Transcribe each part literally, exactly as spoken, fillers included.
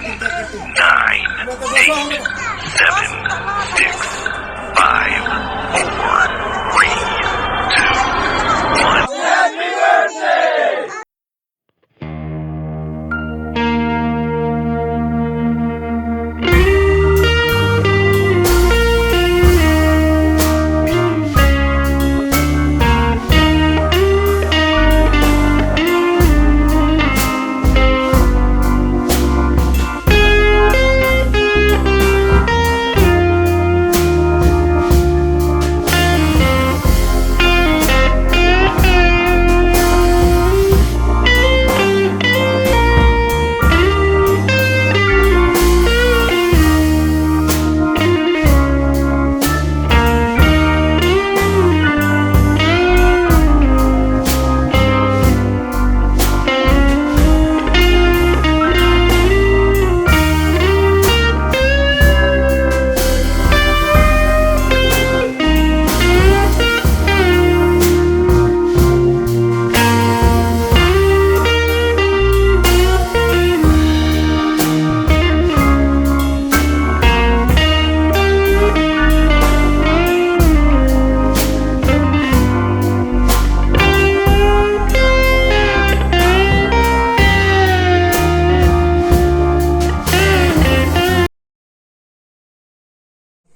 Nine, eight, seven, six, five, four, three, two, one.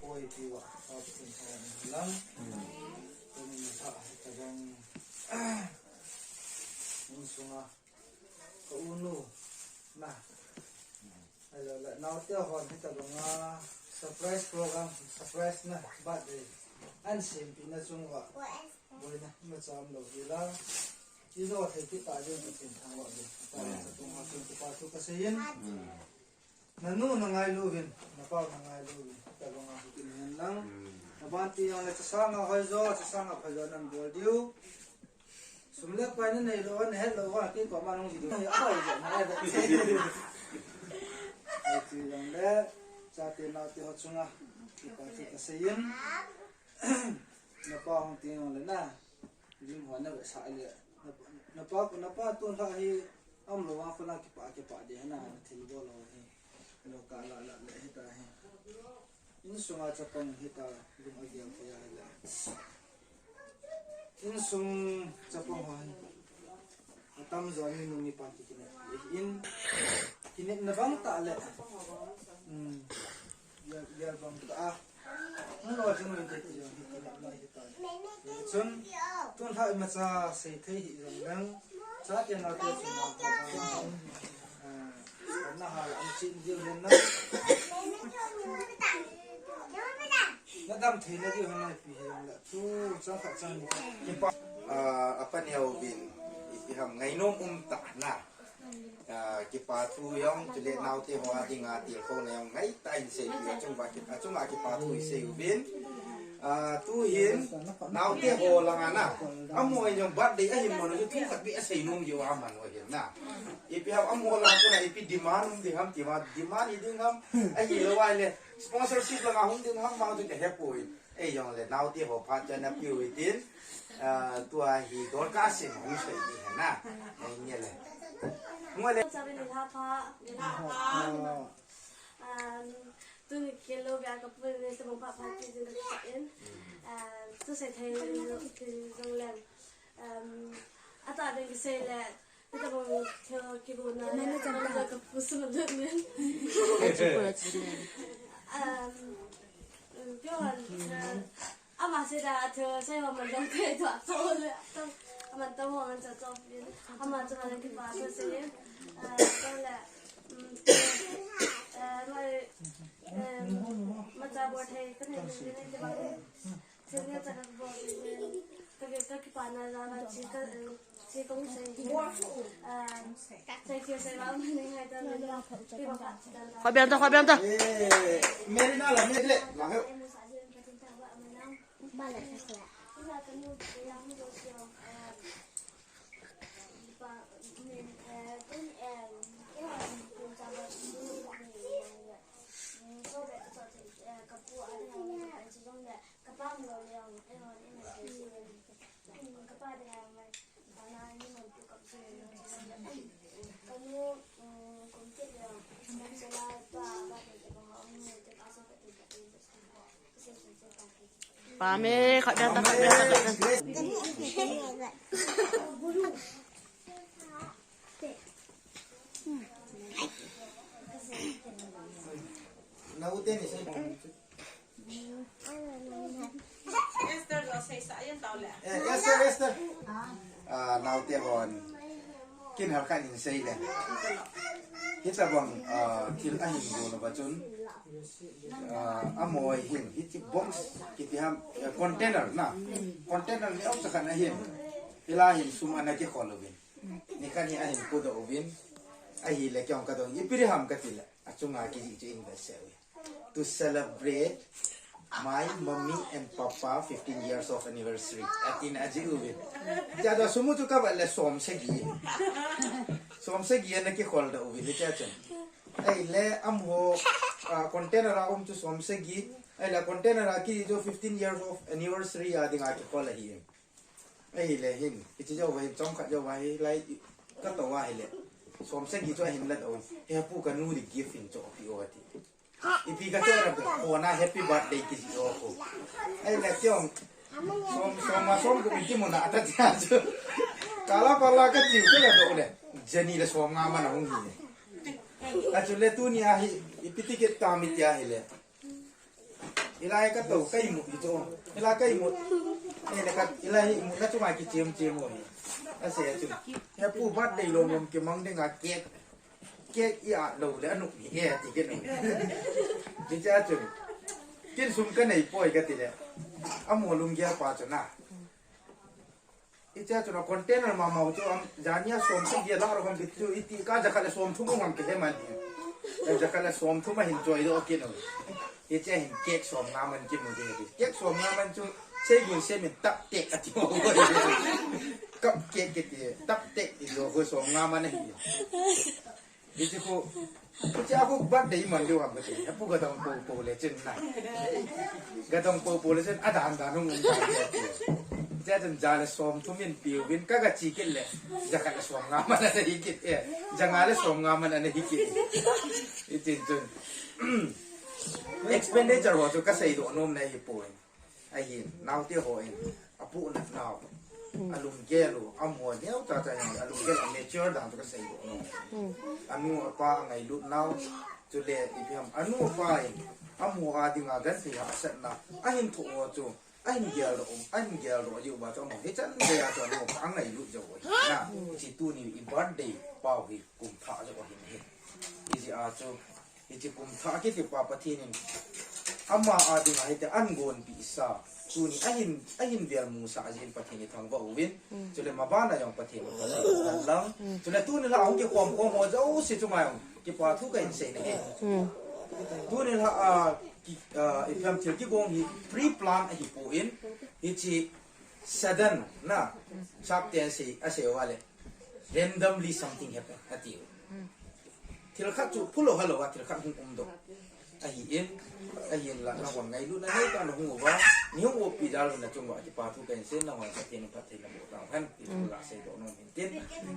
Oi, tiwa, pa putin sa lang. Kung sa, sa gang. Kung sunga. Ka unu. Na. Hello, la, naote hon hita banga surprise program, surprise na birthday. An simpi na chungwa. Boina, macham lo hila. Ijo thei ti ta jeng ka tin thang lo jeng. Ta ka tung ha tung pa tu ka sayin. Nanu na ngailu vin, napau na ngailu vin. Hita banga hutin hen lang. Naban ti yang le chasanga hoijo, chasanga phajo nan bol diu. Sum le pai na nei lo, na het lo, wa, kei koma nung video. Ai, ai, ai, ai. Ai, ti jong le, chate naote ho chunga. Kipa thu ka seiyin. Napa hung ti jong le na. Lim ho na ve sa le. Napa, napa, napa tu la hi, am lo wa ko na kipa, kipa de na, thil bol lo hi. Lo ka la, la, le hi ta hi. Insunga chapang hita lung agel thei a hile. Insung chapang ho hi. Atam jo ni nung ni pan ki kine. In, kine na bang ta le. Hmm. Gel, gel bang ta a. Mun lo jing lo te ti jong hi kine na hita. Chun, tun ha imacha sei thei hi jong lang. Chate naote chun na ha. Ah, na ha la an chin ding len na. Na dam thei na ding hana pi hi la. Tu chang khat chang ni. Kipa, ah, apa ni au bin. Ipi ham ngainom um ta na. Ah, kipa thu jong, chule naote ho a dinga tilkhouna jong ngai ta in sei pi, achung ba ki, achunga kipa thu i sei uvin. Ah, tu hin, naote ho langa na. Amaho in jong birthday ahin man u, thu khat beh asei nom diu aman u hin na. Ipi ham amaho langa kona ipi demand um ding ham ti ma, demand hi ding ham, ahilou ahile, sponsorship langa hung ding ham ma tu ka hepoi. Ei jong le naote ho phat chan na piu hitin, ah, tua hi Dorcas in hung sei di he na. Ei nge le. Nge le. Chabi ni la pha, ni la pha. Um, tuni kilo bia ka pu ni tabang pha pha ti jin ka in. Um, tu sei thei lo ti jong le. Um, ata ben ki sei le. Tabang thil kiguna le, tabang ka pusu na dun nen. Um, um, pure, uh, ama sei da thil sei ho man dong te to to le, to, aman to ho an cha to nen. Ama cha le kipa sa sei, uh, to le, um, uh, mai, um, macha bol thei ka nei nei nei ba. Khua bian ta, khua bian ta. Eh, Mary na la, Mary le, la he. Pame, khat bia ta, khat bia ta, khat bia ta. Naute ni sei. Esther lo sei sa yan tau le. Eh, Esther, Esther. Ah, naute hon. Kin har khan in sei le. Hitabang, ah, thil ahin go na ba chun. Ah, amoi hin. Hiti box kiti ham, eh, container na. Container ni ok sa khan ahin. Hila hin sum ana kikhol uvin. Nikhat hi ahin pudoh uvin. Ahile kei jong kadong. Ipi ding ham kati le. Achunga kijih chu invest se uvin. To celebrate my mommy and papa fifteen years of anniversary. Atin ajih uvin. Tia da sum u chu kavet le som sagi. Som sagi ana kikhol doh uvin tia chun. Ahile amaho, ah, container a um chu som sagi. Ahile container a kijih chu fifteen years of anniversary a dinga kikhol ahi. Ahile hin, hiche jou va hin, chomkhat jou va hi, lai, katou va hile. Som sagi chu ahin ladoh. Hepu kanu di gift in cho pi o ati. Ipi kacho ra pe, kona happy birthday kijih o ko. Ahile kei jong, som, som nga som gup in kimu na ata tia chu. Kala pala kachiu kaladoh le. Jani le som nga man ahung hi. Achule tuni a hi, ipi ti kit tam iti ahile. Hilai katou, ka imut hi chu. Hilai ka imut. Hilai ka, hilai imut na chunga kichem chem u hi. Asei a chu. Hepu birthday lom lom kimang dinga cake. Cake i at lou le anu hi e ti kit u. Hiche a chu. Kin sum kanei poi kati le. Amaho lunggel pa chu na. Hiche a chun a container mama u chu am, jania som sagi a lah ro ham kiti chu, iti ka jakhat le som thum u ham kihe man hi. Jakhat le som thum a hin choi doh kit u. Hiche a hin cake som nga man kimu ding hi. Cake som nga man chu, seigun semin tap tek ati mo. Cup cake kiti, tap tek ti jo ko som nga man ahi. Hiche khu, hiche a khu birthday man diu ham kati. Hepu gadong pou pou le chun na. Gadong pou pou le chun adan dan hung um dan le. Hiche a chun ja le som thum in peuvin ka gachi kit le. Jakhat le som nga man ana hi kit e. Ja nga le som nga man ana hi kit. Hitin chun. Expenditure ho chu kasei doh nom na hi poi. Ahin, naote hon, apohnat nau, alunggel u, amaho neo tah tah in, alunggel a mature dan chu kasei doh nom. Anu apa angailut nau, chule ipi ham, anu apa in, amaho a dinga genthei hahsatna, ahin thoh u chu, ahin geldoh u, ahin geldoh jiu va chu amaho, hichan geiya chu anu apa angailut jou u ahi. Na, hiche tuni i birthday pau hi kum thah jou u ahi. Hijeh a chu, Hiche kum thah kiti pa Pathen in ama a dinga hiti ahin gonpeh sa. Tuni ahin, ahin velmusah jeh in Pathen ithangvah uvin. Chule mabana jong Pathen in phatthei boh hen lang. Chule tuni lah a hung kikhom khom ho jouse chunga jong kipa thu kahin sei nahi. Tuni lah a, ki, a, ipi ham thil kigong hi pre-plan ahipoi. Hiche sudden na, sapten sei, asei uva le. Randomly something happen, ati u. Thil khat chu phu lou helou a, thil khat hung um doh. Ahin, ahinla nahon ngailutna neitah a nahung uva, neihung upi jal u nachung uva, kipa thu kahin sei, nahon Pathen in phatthei naboh tauhen, ti thu lah seidoh nom in tin.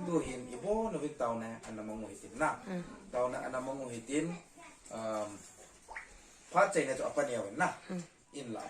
Tuhin, ibon uvin taona ana mang u hitin na. Taona ana mang u hitin, um, phat chaina chu apa neo in na. In lah